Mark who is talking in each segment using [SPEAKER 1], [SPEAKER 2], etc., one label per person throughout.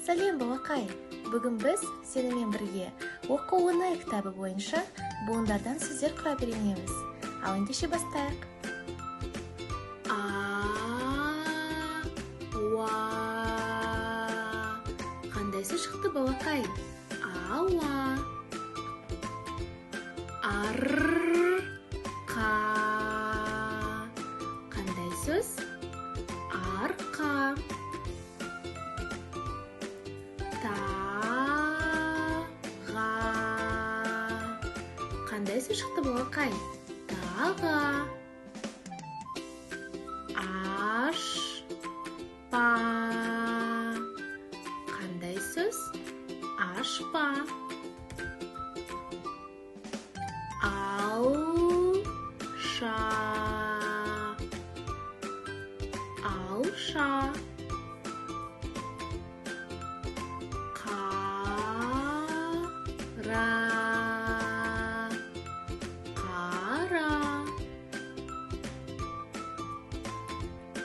[SPEAKER 1] Сәлем, балақай! Бүгін біз сенімен бірге «Оқу оңай» кітабы бойынша буындардан сөздер құрап үйренеміз. Ал ендеше бастайық. А, уа. Қандай сөз шықты, балақай? Ауа. Ар, қа. Қандай сөз? Арқа. Таға. Қандай сөз шықты, балақай? Таға. Ашпа. Қандай сөз? Ашпа. Алша. Алша. Қара. Қара.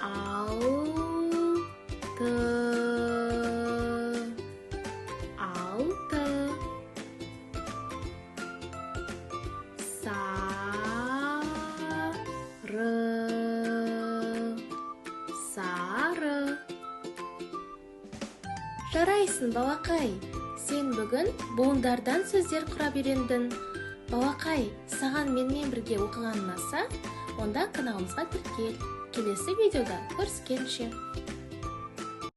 [SPEAKER 1] Алты. Алты. Сары. Сары. Жарайсың, балақай! Сен бүгін буындардан сөздер құрап үйрендің. Балақай, саған менімен бірге оқыған ұнаса, онда каналымызға тіркел. Келесі видеода көріскенше!